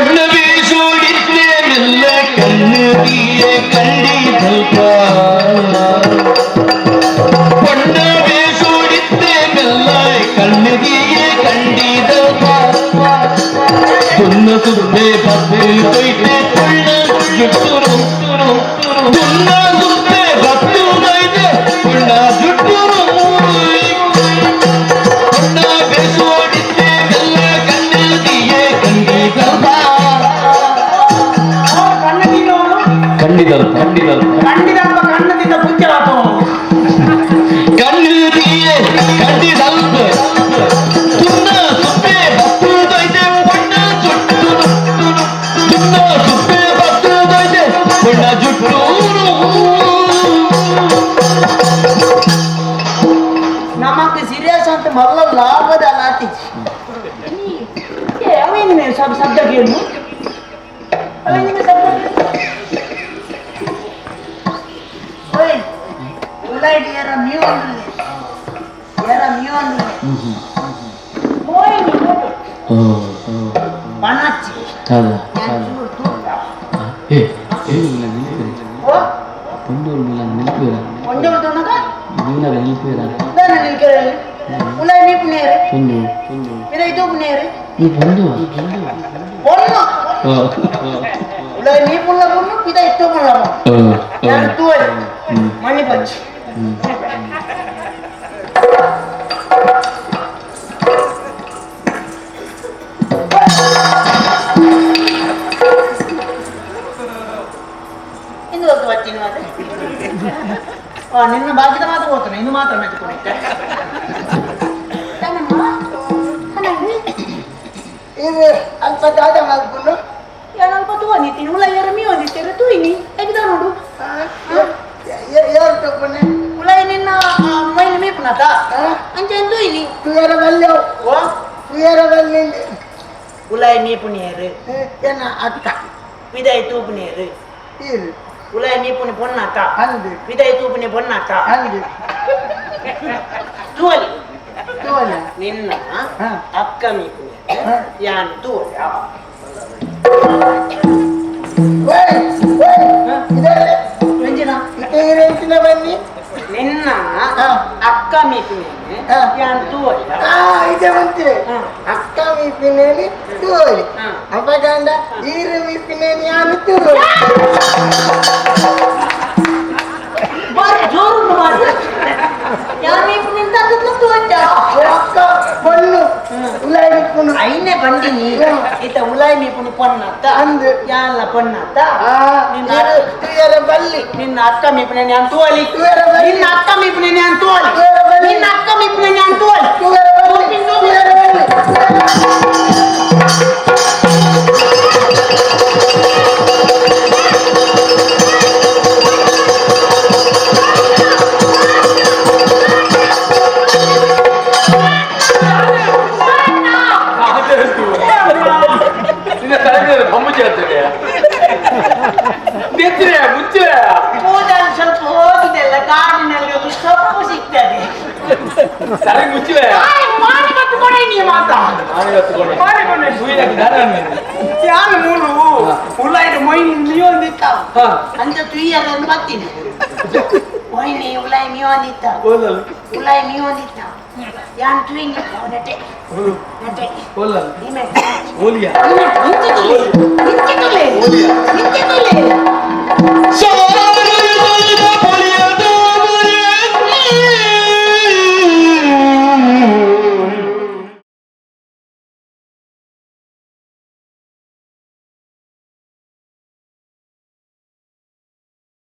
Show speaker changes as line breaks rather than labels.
ಪೊಣ್ಣ ಬೀಸೋಡಿದ್ದೆ ಮೆಲ್ಲ ಕಣ್ಣದಿಯ ಕಂಡಿದಲ್ಪ ಪೊಣ್ಣ ಬೀಸೋಡಿದ್ದೆ ಮೆಲ್ಲ ಕಣ್ಣದಿಯ ಕಂಡಿದಲ್ಪ ತುನ್ನ ಸುದ್ದೆ ಬದ್ದು ತೊಯ್ತೆ ಪೊಳ್ಳ ಜುಟ್ಟುರು ತುನ್ನ ಸುದ್ದೆ ಬತ್ತು ತೊಯ್ತೆ ಪೊಳ್ಳ ಜುಟ್ಟುರು ಪೊಣ್ಣ ಬೇಸೋಡಿದ್ದೆ ಮೆಲ್ಲ ಕಣ್ಣದಿಯ ಕಂಡಿದಲ್ಪ
ಕಣ್ಣದಿನವನು
ಕಂಡಿದಲ್ಪ ಕಂಡಿದಲ್ಪ
ಕಂಡಿದಲ್ಪ ಕಣ್ಣದಿಂದ ಪುಚ್ಚಲಾತವನು
ಕಣ್ಣದಿಯೇ ಕಂಡಿದಲ್ಪ ತುನ್ನ ಸುಬ್ಬೆ ಬತ್ತು ದೊಯ್ದೆ ಪೊಣ್ಣ ಜುಟ್ಟು ತುನ್ನ ಸುಬ್ಬೆ ಬತ್ತು ದೊಯ್ದೆ ಪೊಣ್ಣ ಜುಟ್ಟು
ನಮಕ್ ಸೀರಿಯಸ್ ಅಂತ ಮಲ್ಲ ಲಾಭದ ಅಲಾತಿ ಏ ಅವೇನು ಶಬ್ದ ಕೇಳು ಅವೇನು ಶಬ್ದ ಓಯ್ ಉಲಾಯ್ಡ್ ಯಾರ ಮ್ಯೂ ಯಾರ ಮ್ಯೂ ಮೋಯಿನಿ ಪಣಾಚಿ
ಏ
ಓ
ಪೊಂಡೂರು ಮೇಲೆ ನಿಲ್ಪೇರ
ಒಂದೇ ತನಕ
ನೀನಾಗ ನಿಲ್ಪೇರ
ದಾನ ನಿಲ್ಕರಲ್ಲಿ ಉಲಾಯ್ ನೀಪು ನೇರು
ಪೊಂಡು
ಇದ ಇದು ನೇರು
ಈ ಪೊಂಡು
பொண்ணு உள்ள நீ புள்ள பொண்ணு இதை இட்டு புள்ள பொண்ணு நான் தூவல் மணி போச்சு ಇಂದು ಹೋಗ್ತು ಬತ್ತೀನಿ ಮಾತ್ರ ನಿನ್ನ ಬಾಕಿದ ಮಾತ್ರ ಹೋಗ್ತಾನೆ ಇನ್ನು ಮಾತ್ರ ಮೆಚ್ಕೊಂಡಿದ್ದೆ
ಇದು ಅಲ್ಪ ದಾದ ಮಲ್ಪುನು
ಏನಲ್ಪ ತೂವನಿತ್ತೀನಿ ಉಳ ಯಾರ ಮೀ ಒಂದಿತ್ತೀರ ತೂಯಿನಿ ಎಗ್ದ ನೋಡು
ಯಾರು ತಪ್ಪನೆ
ಉಳೈ ನಿನ್ನ ಮೈನ್ ಮೀಪುನತ ಅಂಚೆ ತೂಯಿನಿ
ತುಯರ ಬಲ್ಲೆವು
ಓ
ತುಯರ ಬಲ್ಲಿ
ಉಲಾಯ್ ಮೀಪುನಿಯರು
ಎನ್ನ ಅಕ್ಕ
ವಿದಾಯ್ ತೂಪುನಿಯರು
ಇದು
ಉಲಾಯ್ ಮೀಪುನಿ ಪೊನ್ನಾತ
ಅಂದು
ವಿದಾಯ್ ತೂಪುನಿ ಪೊನ್ನಾತ
ಅಂದು
ತೂವಲಿ
ತೋಲ
ನಿನ್ನ
ಹಾ.
ಅಕ್ಕ ಮೀಪುನಿಯರು
ಹಾ.
ಯಾನ್ ತೂವಲಿ
ಓಯ್ ಓಯ್ ಇದಲ್ಲ
ರಂಜನ
ಇತ್ತೆ ಬನ್ನಿ
ನಿನ್ನ
ಹಾ.
ಅಕ್ಕ ಮೀಪುನಿಯರು
ಹಾ.
ಯಾನ್ ತೂವಲಿ
ಆ ಇದೆ ಬಂತಿದೆ
ಹಾ.
ಅಕ್ಕ ಮೀಪಿನೇನಿ ತೋಲಿ
ಹಾ.
ಅಪಗಂಡ ಈರು ಮೀಪಿನೇನಿ ಯಾನು ತೋಲಿ
ಬಾರಿ ಜೋರು ಮಾಡಿ ಯಾನ್ ಮೀಪುನಿ ಅಂತ ಅದನ್ನ ತೂವಚ್ಚ
ಅಕ್ಕ ಪೊಣ್ಣು ಉಲಾಯಿಪ್ಪುನು
ಐನೆ ಬಂದಿನಿ ಈತ ಉಲಾಯ್ ಮೀಪುನಿ ಪೊನ್ನಾತ
ಅಂದು.
ಯಾನ್ಲ ಪೊನ್ನಾತ
ಆ
ನಿನ್ನ
ಈರು ತುಯರ ಬಲ್ಲಿ
ನಿನ್ನ ಅಕ್ಕ ಮೀಪುನಿ ನಾನು ತೂವಲಿ
ತುಯರ ಬಲ್ಲಿ.
ನಿನ್ನ ಅಕ್ಕ ಮೀಪುನಿ ನಾನು ತೂವಲಿ
ತುಯರ ಬಲ್ಲಿ.
ನಿನ್ನ ಅಕ್ಕ ಮೀಪುನಿ ನಾನು ತೂವಲಿ
ತುಯರ ಬಲ್ಲಿ ತುಯರ ಬಲ್ಲಿ
ನಿನ್ನ ತಲೆ ಮೇಲೆ ಬೊಮ್ಮುಚಿ ಆಗ್ತದೆ ನೆತ್ತಿರೆ ಮುಚ್ಚಿರೆ
ಕೂದಲು ಸ್ವಲ್ಪ ಹೋಗಿದೆಲ್ಲ ಕಾಡಿನಲ್ಲಿ ಒಂದು ಸೊಪ್ಪು ಸಿಗ್ತದೆ
ಸರಿ ಮುಚ್ಚಿವೆ
ಮಾಡಿ ಕಟ್ಟುಕೊಂಡೆ ನೀ ಮಾತ ಯಾರು ಮೂರು ಉಲಾಯ್ಡು ಮೊಯ್ ನೀವೊಂದಿತ್ತ ಅಂತ ತುಯ್ಯರನ್ನು ಬರ್ತೀನಿ ಮೊಯ್ನಿ ಉಲಾಯ್ ನೀವೊಂದಿತ್ತ ಉಲಾಯ್ ನೀವೊಂದಿತ್ತ ಯಾನ್ ತುಯ್ನಿ ನಟೆ ನಟೆ ನಿಮೆ
ಓಲಿಯಾ
ನಿಂಚಿತುಲೆ ನಿಂಚಿತುಲೆ ನಿಂಚಿತುಲೆ